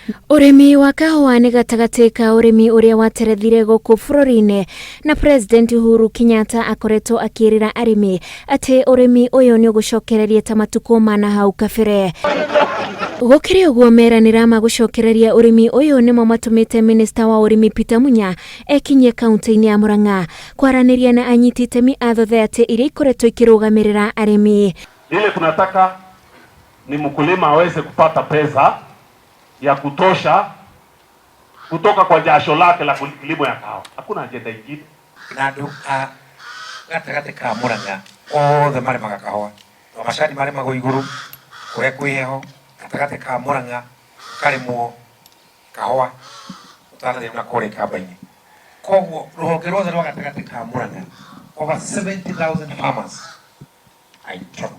Ũrĩmi wa kahũa nĩ gatagatĩ ka ũrĩmi ũrĩa waterethire gũkũ bũrũri-inĩ na President Uhuru Kenyatta akoretwo akĩrĩra arĩmi atĩ ũrĩmi ũyũ nĩ ũgũcokereria ta matukũ ma na hau kabere. Gũkĩrĩ ũguo meranĩra ma gũcokereria ũrĩmi ũyũ nĩmo matũmĩte Minista wa ũrĩmi Peter Munya ekinyie kaunti-inĩ ya Murang'a kwaranĩria na anyiti itemi a thothayatĩ iria ikoretwo ikĩrũgamĩrĩra arĩmi. Ile tunataka ni mkulima aweze kupata pesa ya kutosha kutoka kwa jasho lake la kilimo ya kahawa. Hakuna ajenda ingine. Na andũ a gatagatĩ ka Murang'a othe marĩmaga kahũa to macani marĩmagwo igũrũ kũrĩa kwĩ heho, gatagatĩ ka Murang'a karĩmwo kahũa ũtanathiĩ na kũrĩa ikamba-inĩ. Koguo rũhonge ruothe rwa gatagatĩ ka Murang'a, over 70,000 farmers are in trouble.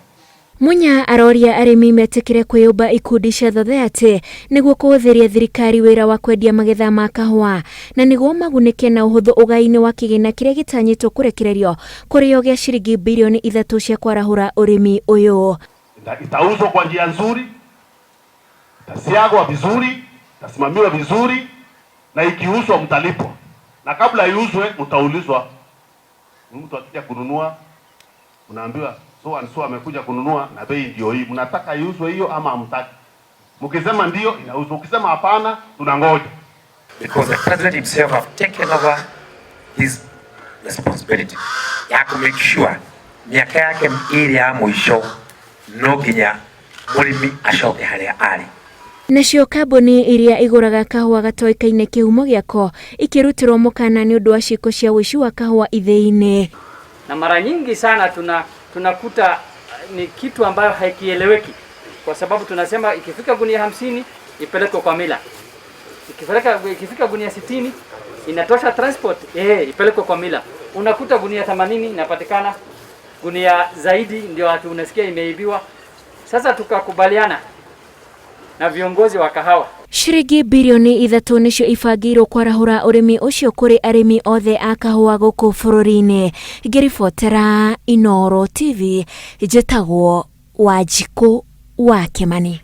Munya aroria arĩmi metĩkĩre kwĩyũmba ikundi cia thothayatĩ nĩguo kũhũthĩria thirikari wĩra wa kwendia magetha ma kahũa na nĩguo magunĩke na ũhũthũ ũgai-inĩ wa kĩgĩna kĩrĩa gĩtanyĩtwo kũrekererio kũrĩo gĩa ciringi birioni 3 cia kwarahũra ũrĩmi ũyũ. Itauzwa kwa njia nzuri, itasiagwa vizuri, itasimamiwa vizuri, na ikiuzwa mtalipwa, na kabla iuzwe mtaulizwa. Mtu akija kununua mnaambiwa so and so amekuja kununua na bei ndio hii, mnataka iuzwe hiyo ama hamtaki? Mkisema ndio inauzwa, ukisema hapana tunangoja. Because the president himself have taken over his responsibility ya ku make sure miaka yake ĩrĩ ya mũico no nginya mũrĩmi acoke harĩa arĩ. Nacio kambuni iria igũraga kahũa gatoĩkaine kĩhumo gĩako ikĩrutĩrwo mũkana nĩ ũndũ wa ciĩko cia ũici wa kahũa ithĩi-inĩ. Na mara nyingi sana tunakuta ni kitu ambayo haikieleweki, kwa sababu tunasema ikifika gunia 50 ipelekwe kwa mila, ikifika gunia 60 inatosha transport, ipelekwe kwa mila. Unakuta gunia 80 inapatikana, gunia zaidi ndio watu unasikia imeibiwa. Sasa tukakubaliana na viongozi wa kahawa. Ciringi birioni 3 nĩcio ibangĩirwo kwarahũra ũrĩmi ũcio kũrĩ arĩmi othe a kahũa gũkũ bũrũri-inĩ. Ngĩribotera Inooro TV, njĩtagwo Wanjikũ wa Kĩmani.